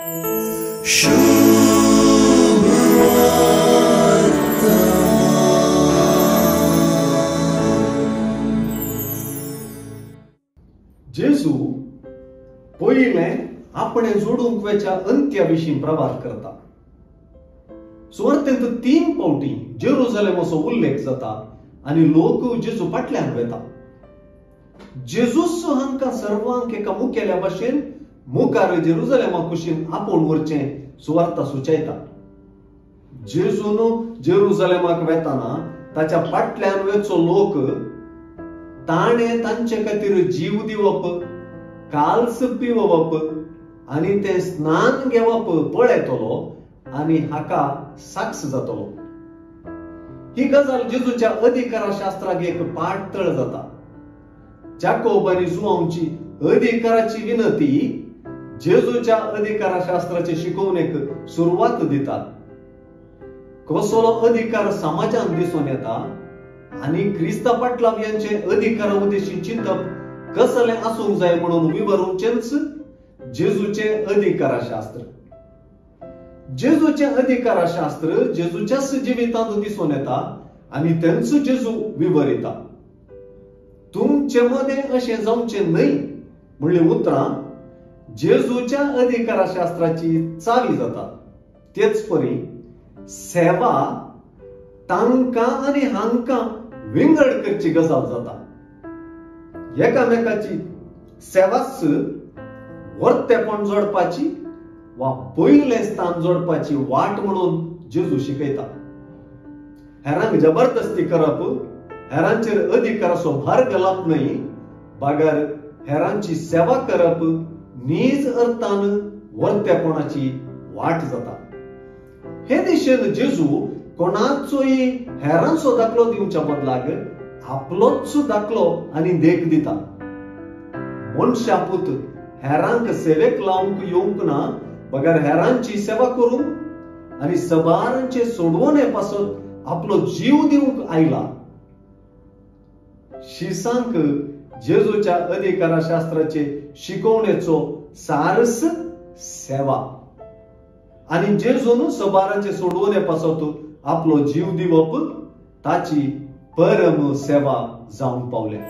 जेजू पयलें आपणे जोडूंक वेच्या अंत्या विशीं प्रवाद करता. सुवार्तेंत 3 फावटी जेरुजलेमाचो उल्लेख जाता आनी लोक जेजू फाटल्यान वेता. जेजूस हांकां सर्वांक एका मुखेल्या भाशेन मुखार जेरुजलेमा कुशीन आपोवन व्हरचें सुवार्ता सुचयता. जेजून जेरुजलेमाक वेताना ताच्या फाटल्यान वेचो लोक ताणें तांचे खातीर जीव दिवप, काल्स पिवप आनी तें स्नान घेवप पळयतलो आनी हाका साक्ष जातलो. ही गजाल जेजूच्या अधिकारा शास्त्राक एक पाटतळ जाता. जाकोब आनी जुआंवची अधिकाराची विनती जेजूच्या अधिकारा शास्त्राचे शिकोवणेक सुरवात दिता. कसलो अधिकार समाजान दिसून येता आनी क्रिस्ता पाटलाव्यांचे अधिकारा उद्देशी चिंतप कसलें आसूंक जाय म्हणून विवरूचेंच जेजूचे अधिकाराशास्त्र. जेजूचे अधिकाराशास्त्र जेजूच्याच जिवितांत दिसून येता आनी तेंच जेजू विवरिता. तुमचे मदें अशें जावचें न्हय म्हणली उतरां जेजूच्या अधिकाराशास्त्राची चावी जाता. तेच परी सेवा तांकां आनी हांकां विंगड करची गजाल जाता. एकामेकाची सेवाच वर्तेपण जोडपाची वा पयलें स्थान जोडपाची वाट म्हणून जेजू शिकयता. हेरांक जबरदस्ती करप, हेरांचेर अधिकाराचो भार घालप न्हय, बगर हेरांची सेवा करप नीज अर्थान वर्तेपणाची वाट जाता. हे दिशेन जेजू कोणाचोय हेरांचो दाखलो दिवच्या बदलाक आपलोच दाखलो आनी देख दिता. मनशापूत हेरांक सेवेक लावंक येवंक ना, बगर हेरांची सेवा करूंक आनी सबारांचे सोडवणे पासत आपलो जीव दिवंक आयला. शिसांक जेजूच्या अधिकारा शास्त्राचे शिकोवणेचो सारस सेवा आनी जेजून सबारांचे सोडवणे पासत आपलो जीव दिवप ताची परम सेवा जावंक पावल्या.